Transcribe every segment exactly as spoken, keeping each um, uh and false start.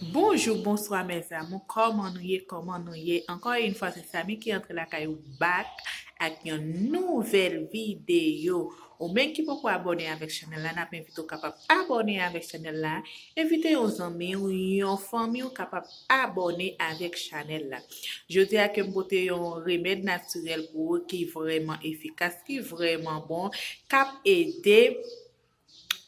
Bonjou, bonswa mes amours, kòman nou ye, kòman nou ye? Ankò yon fwa, se Samy ki antre lakay ou back ak yon nouvèl videyo. Ou menm ki poko abòne avèk chanèl la, n ap envite w kapab abòne avèk chanèl la. Envite yon zanmi w, yon fanmi w kapab abòne avèk chanèl la. Jodi a ke m pote yon remèd natirèl pou ou ki vrèman efikas, ki vrèman bon, k ap ede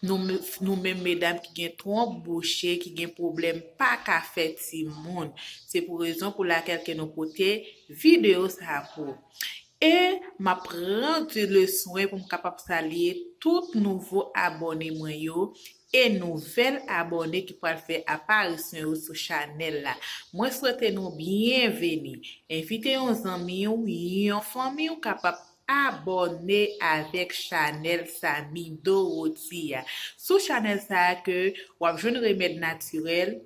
nou, nou menm medam ki gen twonp bouche, ki gen pwoblèm pa ka fè timoun. Se pou rezon pou lakèl ke nou pote videyo sa pou. E m ap pran di le swen pou m kapab salye tout nouvo abòne mwen yo e nouvèl abòne ki pral fè aparisyon yo sou chanèl la. Mwen swete nou byenveni. Envite yon zanmi w, yon fanmi w kapab abòne avèk chanèl Samy Dorothy a. Sou chanèl sa a ke w ap jwenn remèd natirèl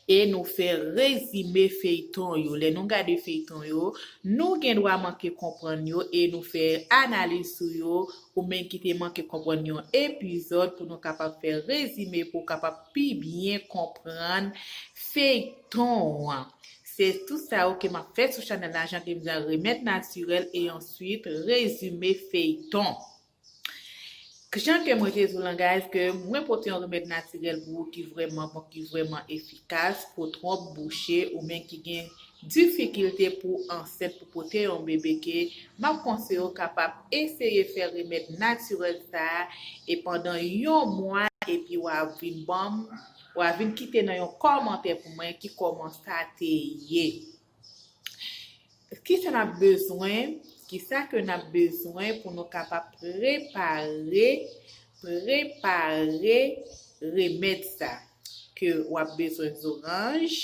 e nou fè rezime feyton yo. Lè nou gade feyton yo, nou gen dwa manke konprann yo e nou fè analiz sou yo. Ou menm ki te manke konprann yon epizòd pou nou kapab fè rezime pou w kapab pi byen konprann feyton an. Se tout sa yo ke m ap fè sou chanèl la, jan ke m di a, remèd natirèl e answit rezime feyton. Jan ke mwen te di w lan, guys, ke mwen pote yon remèd natirèl pou ou ki vrèman bon, ki vrèman efikas pou twonp bouche ou menm ki gen difikilte pou ansent, pou pote yon bebe, ke m ap konseye w kapab eseye fè remèd natirèl sa a e pandan yon mwa, epi w a vin ban m, w a vin kite nan yon kòmantè pou mwen ki kòman sa te ye. Kisa n ap bezwen? Kisa ke n ap bezwen pou nou kapab prepare, prepare remèd sa? Ke w ap bezwen zoranj,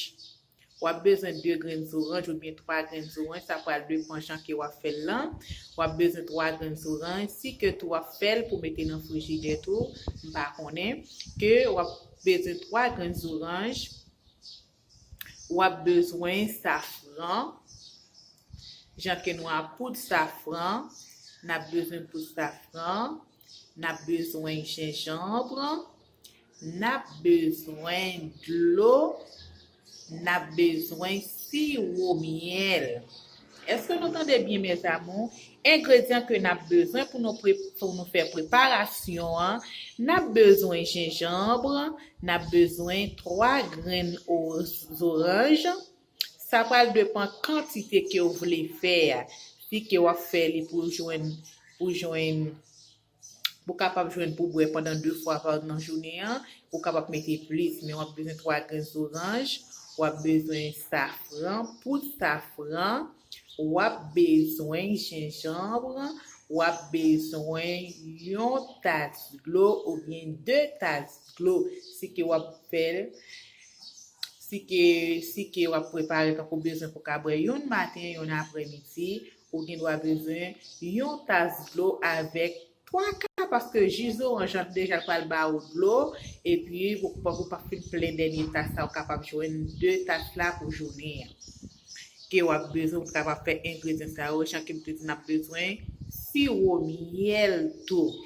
w ap bezwen de grenn zoranj oubyen twa grenn zoranj, sa pral depan jan ke w ap fè l lan. W ap bezwen twa grenn zoranj, si ke tou w ap fè l pou mete nan frijidè tou, m pa konnen, ke w ap bezwen twa grenn zoranj, w ap bezwen safran, jan ke nou a poud safran, n ap bezwen poud safran, n ap bezwen jenjanm, n ap bezwen dlo, n ap bezwen siwo myèl. Èske nou tande byen, mes amours? Engredyan ke n ap bezwen pou nou pre-, pou nou fè preparasyon an, n ap bezwen jenjanm, n ap bezwen twa grenn o-, zoranj. Sa pral depan kantite ke w vle fè a. Si ke w ap fè li pou jwenn, pou jwenn, pou kapab jwenn pou bwè pandan de fwa pa nan jounen an, ou kapab mete plis, men w ap bezwen twa grenn zoranj, w ap bezwen safran, poud safran, w ap bezwen jenjanm, w ap bezwen yon tas dlo oubyen de tas dlo. Si ke w ap fè l, si ke, si ke w ap prepare, tankou bezwen pou ka bwè youn maten, youn aprèmidi, ou gen dwa bezwen yon tas dlo avèk twa ka, paske ji zoranj lan deja l pral ba ou dlo, epi ou, ou pa fin plen dènye tas la, ou kapab jwenn de tas la pou jounen an. Ke w ap bezwen pou kapab fè engredyan sa yo, jan ke m te di, n ap bezwen siwo myèl tou.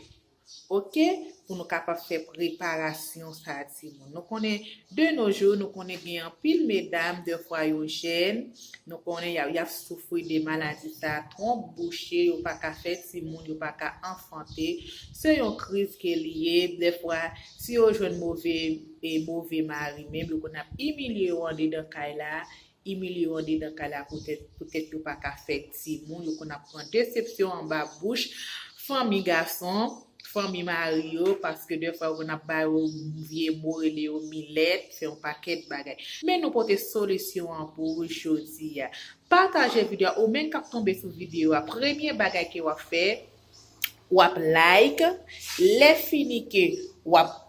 Oke? Pou nou kapab fè preparasyon sa a, timoun. Nou konnen, de nos jours, nou konnen gen anpil medam, dèfwa yo jèn, nou konnen y ap, y ap soufri de maladi sa a, twonp bouche, yo pa ka fè timoun, yo pa ka anfante. Se yon kriz ke li ye. Dèfwa, si yo jwenn move, e move mari menm, yo konn ap imilye yo andedan kay la, imilye yo andedan kay la poutèt, poutèt yo pa ka fè timoun, yo konn ap pran desepsyon anba bouch fanmi gason, fanmi mari yo, paske dèfwa yo konn ap ba yo vye mo, rele yo milèt, fè yon pakèt bagay. Men nou pote solisyon an pou ou jodi a. Pataje videyo a, ou menm k ap tonbe sou videyo a, premye bagay ke w ap fè, w ap like, lè fini ke w ap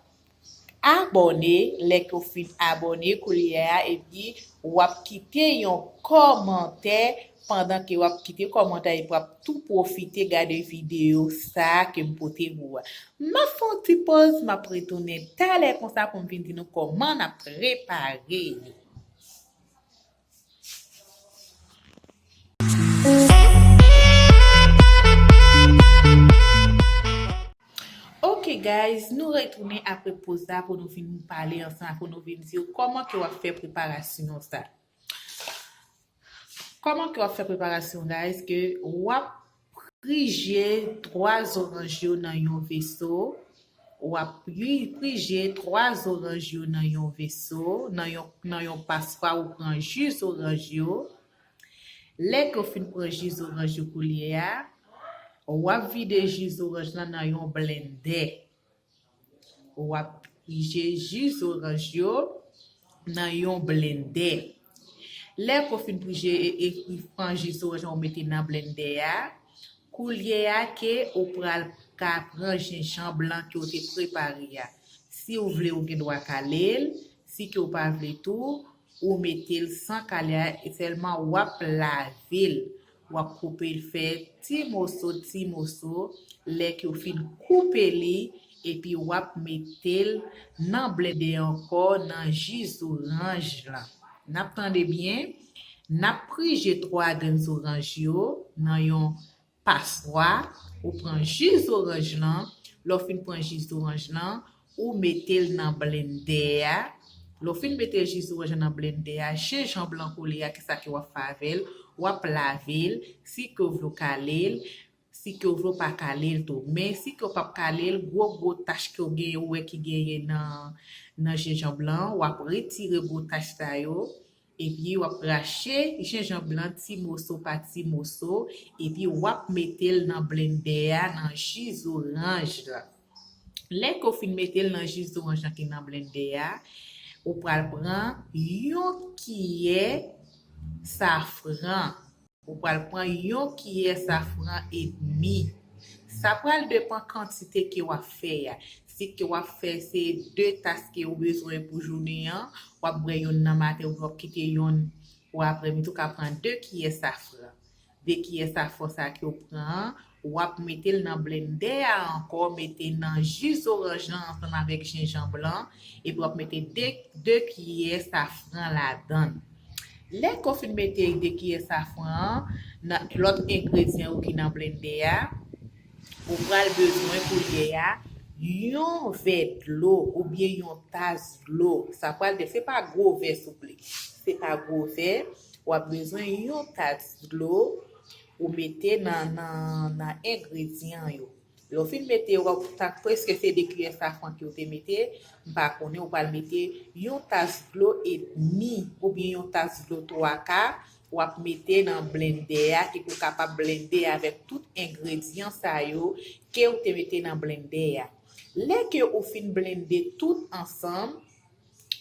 abòne, lè ke w fin abòne koulye a, epi w ap kite yon kòmantè, pandan ke w ap kite kòmantè epi w ap tou pwofite gade videyo sa a ke m pote pou ou a. M ap fè yon ti pòz, m ap retounen talè konsa pou m vin di nou kòman n ap prepare li. Ok, guys, nou retounen apre poz la pou nou vin pale ansanm, pou nou vin di w kòman ke w ap fè preparasyon sa. Kòman ke w ap fè preparasyon, guys? Ke w ap prije twa zoranj yo nan yon veso. W ap pri- prije twa zoranj yo nan yon veso, nan yon, nan yon paswa, ou pran ji zoranj yo. Lè ke w fin pran ji zoranj yo koulye a, w ap vide ji zoranj lan nan yon blendè. W ap prije ji zoranj yo nan yon blendè. Lè ke w fin prije e, e, e pran ji zoranj lan ou mete nan blendè a, koulye a ke ou pral ka pran jenjanm blan ke w te prepare a. Si w vle, ou gen dwa kale l. Si ke w pa vle tou, ou mete l san kale a, e sèlman w ap lave l. W ap koupe l fè ti moso, ti moso. Lè ke w fin koupe li, epi w ap mete l nan blendè ankò nan ji zoranj lan. N ap tande byen, n ap prije twa grenn zoranj yo nan yon paswa, ou pran ji zoranj lan, lè w fin pran ji zoranj lan, ou mete l nan blendè a. Lè w fin mete ji zoranj lan nan blendè a, jenjanm blan koulye a, kisa ke w ap fè avè l? W ap lave l, si ke w vle w kale l, si ke w vle w pa kale l tou. Men si ke w p ap kale l, gwo gwo tach ke w genyen, ou wè ki genyen nan, nan jenjanm blan, w ap retire gwo tach sa yo. Epi w ap rache jenjanm blan ti moso pa ti moso, epi w ap mete l nan blendè a, nan ji zoranj la. Lè ke w fin mete l nan ji zoranj lan ki nan blendè a, ou pral pran yon kiyè safran. Ou pral pran yon kiyè safran edmi. Sa pral depann kantite ke w ap fè a. Si ke w ap fè se de tas ke ou bezwen pou jounen an, w ap bwè yonn nan maten, ou w ap kite yonn pou aprèmidi, ou ka pran de kiyè safran. De kiyè safran sa ke w pran an, w ap mete l nan blendè a ankò, mete nan ji zoranj lan ansanm avèk jenjanm blan, epi w ap mete de, de kiyè safran ladan l. Lè ke w fin mete de kiyè safran an, nan lòt engredyan yo ki nan blendè a, ou pral bezwen koulye a yon vè dlo oubyen yon tas dlo. Sa pral de, se pa gwo vè souple. Se pa gwo vè, w ap bezwen yon tas dlo ou mete nan, nan, nan engredyan yo. Lè w fin mete, w ap, ta preske se de kiyè safran ke w te mete, m pa konnen, ou pral mete yon tas dlo edmi oubyen yon tas dlo twa ka, w ap mete nan blendè a, ke pou kapab blende avèk tout engredyan sa yo ke w te mete nan blendè a. Lè ke ou fin blende tout ansanm,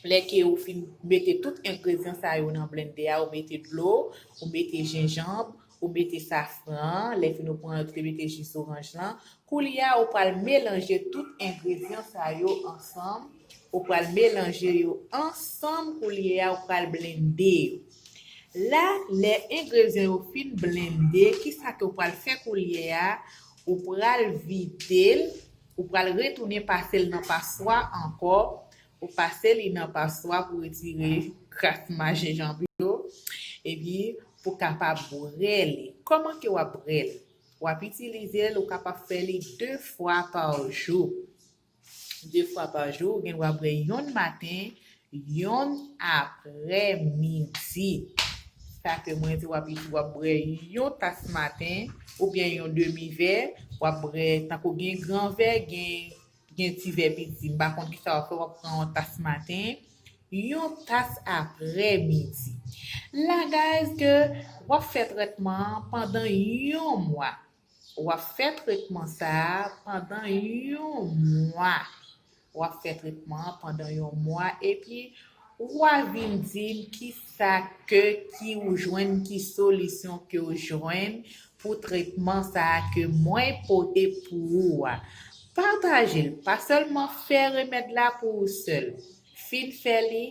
lè ke ou fin mete tout engredyan sa yo nan blendè a, ou mete dlo, ou mete jenjanm, ou mete safran, lè fin ou pran, ou te mete ji zoranj lan. Koulye a, ou pral melanje tout engredyan sa yo ansanm. Ou pral melanje yo ansanm, koulye a, ou pral blende yo. La, lè engredyan yo fin blende, kisa ke ou pral fè koulye a? Ou pral vide l, ou pral retounen pase l nan paswa ankò, ou pase li nan paswa pou retire kras ma jenjanm yo, epi pou kapab brè li. Kòman ke w ap brè l? W ap itilize l, ou kapab fè li de fwa pa jou. De fwa pa jou, ou gen dwa brè yonn maten, yonn aprèmidi. Sa ke mwen di, w ap, w ap brè yon tas maten, oubyen yon demi vè, w ap brè, tankou gen gran vè, gen, gen ti vè piti. M pa konn kisa w ap fè, w ap pran yon tas maten, yon tas aprèmidi. La, guys, ke w ap fè trètman an pandan yon mwa. W ap fè trètman sa a pandan yon mwa. W ap fè trètman an pandan yon mwa, epi w a vin di m kisa ke, ki ou jwenn, ki solisyon ke w jwenn pou trètman sa a ke mwen pote pou ou a. Pataje l, pa sèlman fè remèd la pou ou sèl. Fin fè li,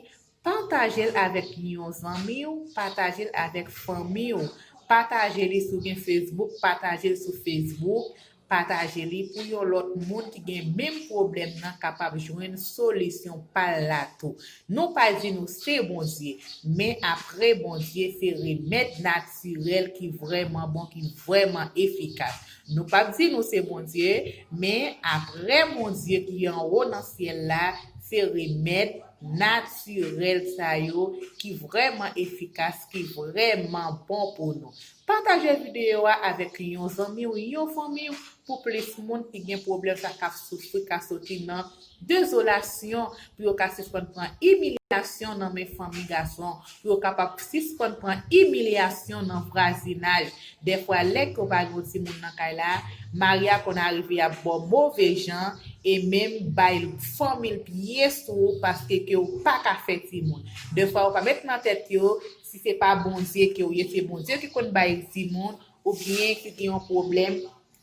pataje l avèk yon zanmi w, pataje l avèk fanmi w, pataje li si w gen Facebook, pataje l sou Facebook, pataje li pou yon lòt moun ki gen menm pwoblèm nan kapab jwenn solisyon pa l la tou. Nou pa di nou se Bondye, men apre Bondye se remèd natirèl ki vrèman bon, ki vrèman efikas. Nou p ap di nou se Bondye, men apre Bondye ki anwo nan syèl la, se remèd natirèl sa yo ki vrèman efikas, ki vrèman bon pou nou. Pataje videyo a avèk yon zanmi w, yon fanmi w, pou plis moun ki gen pwoblèm sa, k ap soufri, ka soti nan dezolasyon, pou yo ka sispann pran imilyasyon nan men fanmi gason, pou yo kapab sispann pran imilyasyon nan vwazinaj. Dèfwa, lè ke w pa gen yon timoun nan kay la, mari a konn arive ap ba w move jan e menm bay fanmi l pye sou ou paske ke w pa ka fè timoun. Dèfwa, yo pa met nan tèt yo, si se pa Bondye ke w ye, se Bondye ki konn bay timoun, oubyen ki gen yon pwoblèm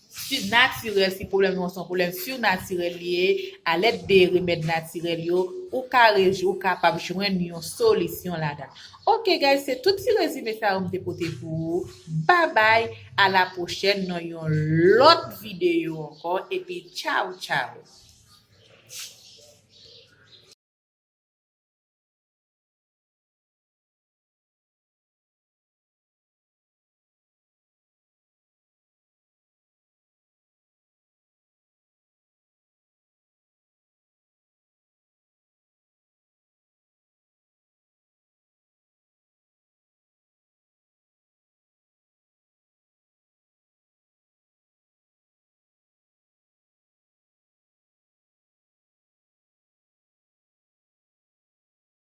si natirèl, si pwoblèm nan se yon pwoblèm sinatirèl li ye, alèd de remèd natirèl yo, ou ka reji, ou kapab jwenn yon solisyon ladan. Ok, guys, se tout ti rezime sa yo m te pote pou ou. Babay, a la pwochèn nan yon lòt videyo ankò, epi tchaw, tchaw.